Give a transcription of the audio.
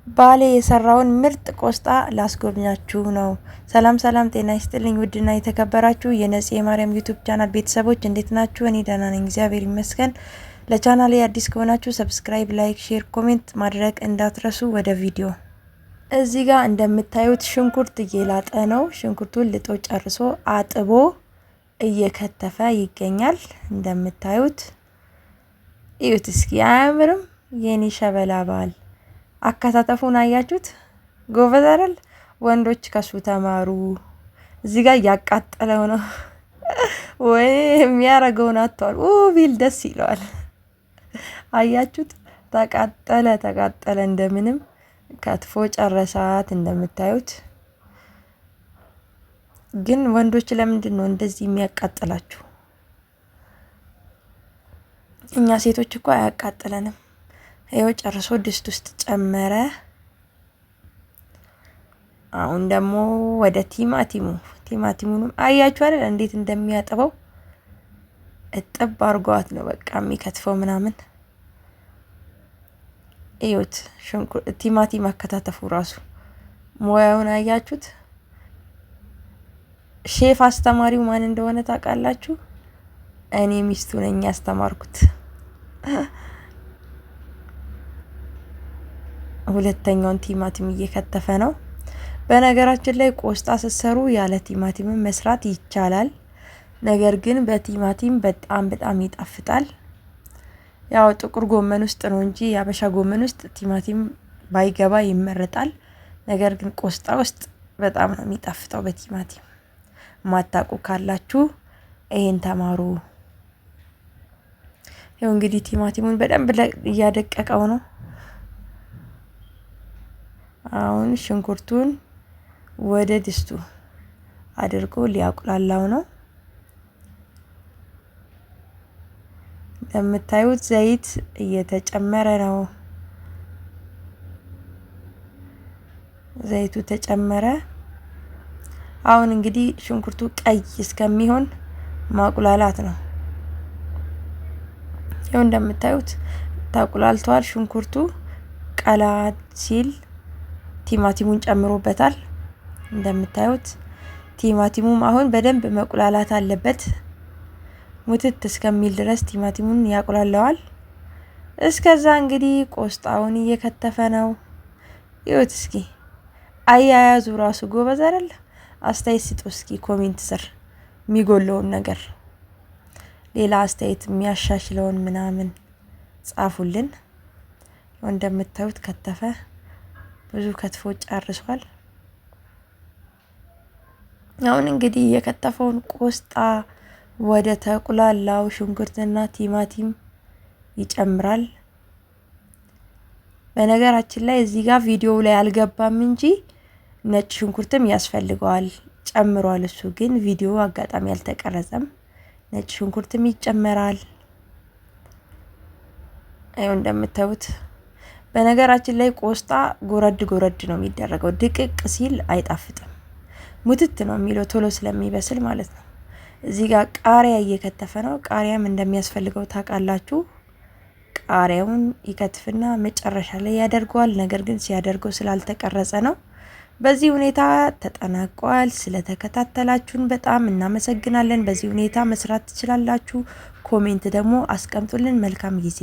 ባሌ የሰራውን ምርጥ ቆስጣ ላስጎብኛችሁ ነው። ሰላም ሰላም፣ ጤና ይስጥልኝ ውድና የተከበራችሁ የነጽ የማርያም YouTube channel ቤተሰቦች እንዴት ናችሁ? እኔ ደህና ነኝ፣ እግዚአብሔር ይመስገን። ለቻናሌ አዲስ ከሆናችሁ subscribe፣ like፣ share፣ comment ማድረግ እንዳትረሱ። ወደ ቪዲዮ። እዚህ ጋር እንደምታዩት ሽንኩርት እየላጠ ነው። ሽንኩርቱን ልጦ ጨርሶ አጥቦ እየከተፈ ይገኛል። እንደምታዩት እዩት እስኪ፣ አያምርም? የኔ ሸበላ ባል አከታተፉን አያችሁት? ጎበዝ አይደል? ወንዶች ከሱ ተማሩ። እዚህ ጋር እያቃጠለው ነው ወይ የሚያረገውን አጥቷል። ቢል ደስ ይለዋል። አያችሁት? ተቃጠለ ተቃጠለ። እንደምንም ከትፎ ጨረሳት። እንደምታዩት ግን ወንዶች ለምንድን ነው እንደዚህ የሚያቃጥላችሁ? እኛ ሴቶች እኮ አያቃጥለንም። ይኸው ጨርሶ ድስት ውስጥ ጨመረ። አሁን ደግሞ ወደ ቲማቲሙ። ቲማቲሙንም አያችሁ አይደል እንዴት እንደሚያጥበው፣ እጥብ አርጓት ነው በቃ የሚከትፈው ምናምን። እዩት፣ ቲማቲም አከታተፉ ራሱ ሙያውን አያችሁት። ሼፍ አስተማሪው ማን እንደሆነ ታውቃላችሁ? እኔ ሚስቱ ነኝ ያስተማርኩት። ሁለተኛውን ቲማቲም እየከተፈ ነው። በነገራችን ላይ ቆስጣ ስትሰሩ ያለ ቲማቲም መስራት ይቻላል። ነገር ግን በቲማቲም በጣም በጣም ይጣፍጣል። ያው ጥቁር ጎመን ውስጥ ነው እንጂ የአበሻ ጎመን ውስጥ ቲማቲም ባይገባ ይመረጣል። ነገር ግን ቆስጣ ውስጥ በጣም ነው የሚጣፍጠው በቲማቲም። ማታውቁ ካላችሁ ይሄን ተማሩ። ይኸው እንግዲህ ቲማቲሙን በደንብ እያደቀቀው ነው። አሁን ሽንኩርቱን ወደ ድስቱ አድርጎ ሊያቁላላው ነው። እንደምታዩት ዘይት እየተጨመረ ነው። ዘይቱ ተጨመረ። አሁን እንግዲህ ሽንኩርቱ ቀይ እስከሚሆን ማቁላላት ነው። ይኸው እንደምታዩት ተቁላልቷል። ሽንኩርቱ ቀላ ሲል ቲማቲሙን ጨምሮበታል። እንደምታዩት ቲማቲሙም አሁን በደንብ መቁላላት አለበት። ሙትት እስከሚል ድረስ ቲማቲሙን ያቁላለዋል። እስከዛ እንግዲህ ቆስጣውን እየከተፈ ነው። ይኸውት እስኪ አያያዙ ራሱ ጎበዝ አይደል? አስተያየት ስጡ እስኪ comment ስር የሚጎለውን ነገር፣ ሌላ አስተያየት የሚያሻሽለውን ምናምን ጻፉልን። እንደምታዩት ከተፈ፣ ብዙ ከትፎ ጨርሷል። አሁን እንግዲህ የከተፈውን ቆስጣ ወደ ተቁላላው ሽንኩርትና ቲማቲም ይጨምራል። በነገራችን ላይ እዚህ ጋር ቪዲዮው ላይ አልገባም እንጂ ነጭ ሽንኩርትም ያስፈልገዋል፣ ጨምሯል። እሱ ግን ቪዲዮ አጋጣሚ አልተቀረጸም። ነጭ ሽንኩርትም ይጨመራል። ይኸው እንደምታዩት። በነገራችን ላይ ቆስጣ ጎረድ ጎረድ ነው የሚደረገው። ድቅቅ ሲል አይጣፍጥም። ሙትት ነው የሚለው ቶሎ ስለሚበስል ማለት ነው። እዚህ ጋር ቃሪያ እየከተፈ ነው። ቃሪያም እንደሚያስፈልገው ታውቃላችሁ። ቃሪያውን ይከትፍና መጨረሻ ላይ ያደርገዋል። ነገር ግን ሲያደርገው ስላልተቀረጸ ነው። በዚህ ሁኔታ ተጠናቋል። ስለተከታተላችሁን በጣም እናመሰግናለን። በዚህ ሁኔታ መስራት ትችላላችሁ። Comment ደግሞ አስቀምጡልን። መልካም ጊዜ።